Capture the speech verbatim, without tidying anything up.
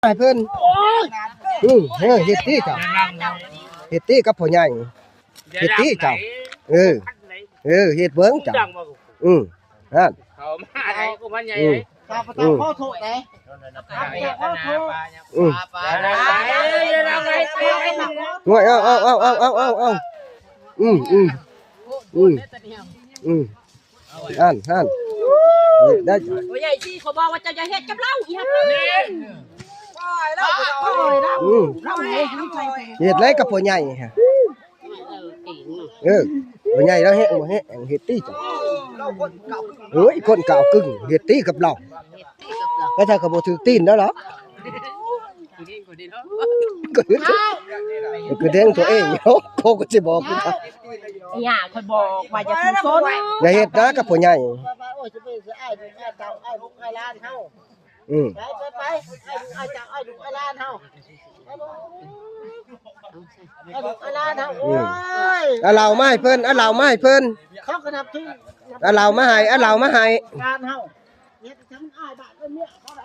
ให้เพิ่น อืม เออ เฮ็ดติเจ้า เฮ็ดติกับพ่อใหญ่ เฮ็ดติเจ้า เออ เออ เฮ็ดเบิ่งเจ้า อืม นั่น เขามาไอ้กูมันใหญ่ อืม ข้าพเจ้าขอโทษนะ ข้าพเจ้าขอโทษ อืม โอ้ย เอา เอา เอา เอา เอา เอา เอา อืม อืม อืม อืม นั่น นั่น เฮ็ดได้ โอ้ย ใหญ่สิ เขาบอกว่าเจ้าอย่าเฮ็ดกับเรา อีหยัง อืม เฮ็ดไรกับพ่อใหญ่ฮะ เออ พ่อใหญ่แล้วเฮ็ดบ่เฮ็ด เฮ็ดติเจ้า เฮ้ย คนกาวกึ่ง เฮ็ดติกับเรา แล้วถ้าเขาบ่ถือตีนแล้วเหรอ ก็คือเด้งตัวเองเนาะ เขาก็สิบอกกู อย่า ข้อยบอกว่าอย่าถือสน อย่าเฮ็ดนะกับพ่อใหญ่ โอ้ย สิไปสิอ้ายลูกอ้ายเต้าอ้ายลูกอ้ายหลานเฮา อืม ไป ไป ไป อ้ายลูกอ้ายเต้าอ้ายลูกอ้ายหลานเฮา อ้ายลูกอ้ายหลานเฮา อืม โอ้ย เอาเหล้ามาให้เพิ่น เอาเหล้ามาให้เพิ่น เขาก็นับถือ เอาเหล้ามาให้ เอาเหล้ามาให้ การเฮา เฮ็ดให้มันอ้ายบ้านอ้ายเมืองเขาได้